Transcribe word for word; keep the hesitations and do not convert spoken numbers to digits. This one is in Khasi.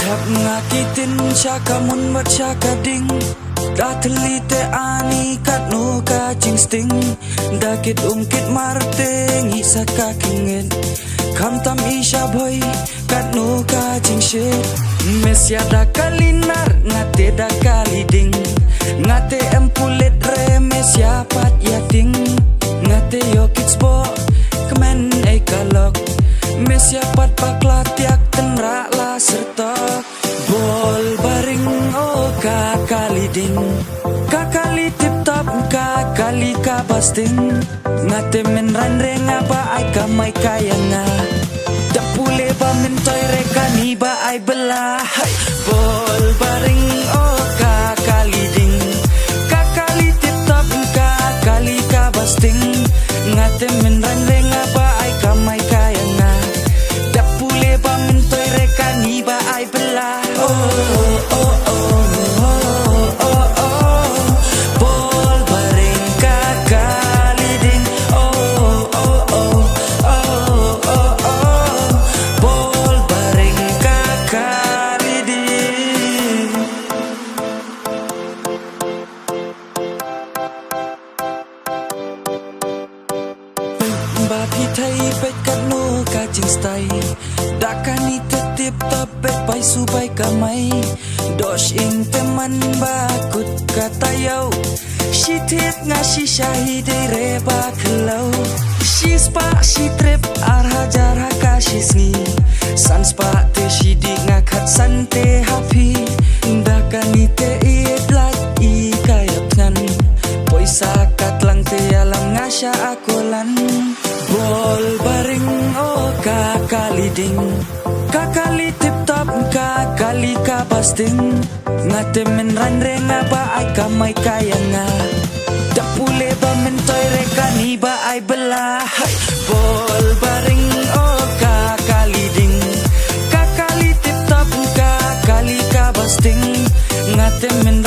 Hap nga ki tin sha ka mun bad sha ka ding. Da thli te ani katno ka jingsting. Da kit um kit mar te ngi sa ka kingit. Kham tam i sha bhoi katno ka jingshit. Mesia da kali nar nga te da kali ding. Nga te em pulit re mesia pat ya ting. Nga te yo kit sbo kmen ei ka lok. Mesia pat pakla tiak tenra la sertok. Bol baring o ka kali ding. Ka kali tip top ka kali ka basting. Nga te men ran re nga ba ai ka mai ka ya nga. Da pule ba men toi re ka ni ba ai bela. Hai bol baring o ka kali ding. Ka kali tip top ka kali ka basting. Nga te men ran re nga ba ai ka mai ka ya nga. Da pule ba men toi re ka ni ba ai bela. Oh, oh, oh, oh, oh, oh. Bol baring ka kali ding. Oh, oh, oh, oh, oh, oh. Bol baring ka kali ding. Ba phi thei peit katno ka jingstai. Da kani te tip top peit bai su bai ka mai. Dosh ing te man ba kut ka tayo. Shi thit nga shi shahi dei re ba khlo. Shi spa shi trip ar hajar ha ka shi sngi. San spa te shi di nga khat san te ha phi. Da kani te i lait i ka yap tngan. Poisa ka tlang te alam nga sha kolan. Bol baring o ka kali ding. Ka kali tip top ka kali ka basting. Nga te men ran re nga ba ai ka mai ka ya nga. Da pule ba men toi re ka ni ba ai bela. Hai bol baring o ka kali ding. Ka kali tip top ka kali ka basting. Nga te men